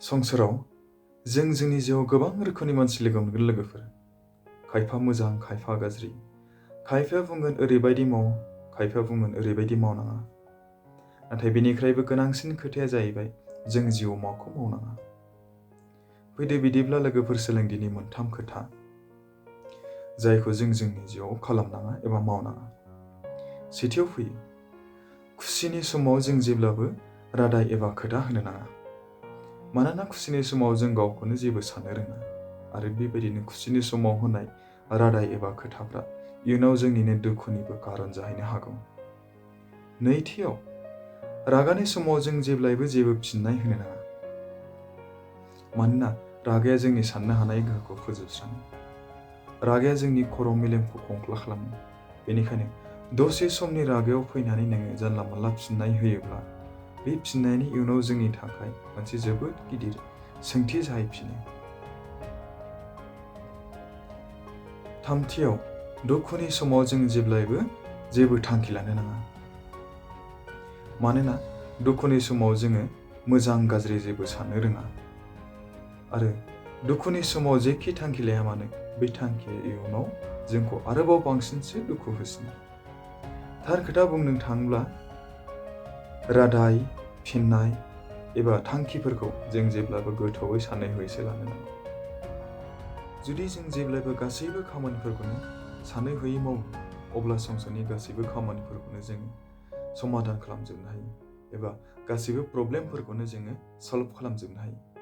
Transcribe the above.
संसाराव जों जोंनि जिउआव गोबां रोखोमनि मानसि लोगो मोनगोन लोगोफोर। खायफा मोजां, खायफा गाज्रि। खायफाया बुंगोन ओरैबायदि माव, खायफाया बुंगोन ओरैबायदि मावनाङा। नाथाय बेनिख्रायबो गोनांसिन खोथाया जाहैबाय जों जिउआव माखौ मावनाङा। फैदो बिदिब्ला लोगोफोर सोलों दिनै मोनथाम खोथा जायखौ जों जोंनि जिउआव खालामनाङा एबा मावनाङा। सेथियाव फैयो खुसिनि समाव जों जेब्लाबो रादाय एबा खोथा होनो नाङा। मानोना खुसिनि समाव जों गावखौनो जेबो साननो रोङा आरो बेबायदिनो खुसिनि समाव होनाय रादाय एबा खोथाफ्रा इयुनाव जोंनिनो दुखुनिबो कारन जाहैनो हागौ। नैथियाव रागानि समाव जों जेब्लायबो जेबो फिननाय होनो नाङा। मानोना रागाया जोंनि साननो हानाय गोहोखौ फोजोबस्राङो। रागाया जोंनि खर' मेलेमखौ खंख्ला खालामो। बेनिखायनो दसे समनि रागायाव फैनानै नोङो जानला मोनला फिननाय होयोब्ला बे फिननायनि इयुनाव जोंनि थाखाय मोनसे जोबोद गिदिर सोंथि जाहैफिनो। थामथियाव दुखुनि समाव जों जेब्लायबो जेबो थांखि लानो नाङा। मानोना दुखुनि समाव जोङो मोजां गाज्रि जेबो साननो रोङा आरो दुखुनि समाव जेखि थांखि लाया मानो बे थांखिया इयुनाव जोंखौ आरोबाव बांसिनसो दुखु होसिनो। थार खोथा बुंनो थाङोब्ला रादाय, फिननाय एबा थांखिफोरखौ जों जेब्लाबो गोथौवै सानै हयैसो लानो नांगौ। जुदि जों जेब्लाबो गासैबो खामानिफोरखौनो सानै हयै मावो अब्ला संसारनि गासैबो खामानिफोरखौनो जोङो समाधान खालामजोबनो हायो एबा गासैबो प्रब्लेमफोरखौनो जोङो सल्भ खालामजोबनो हायो।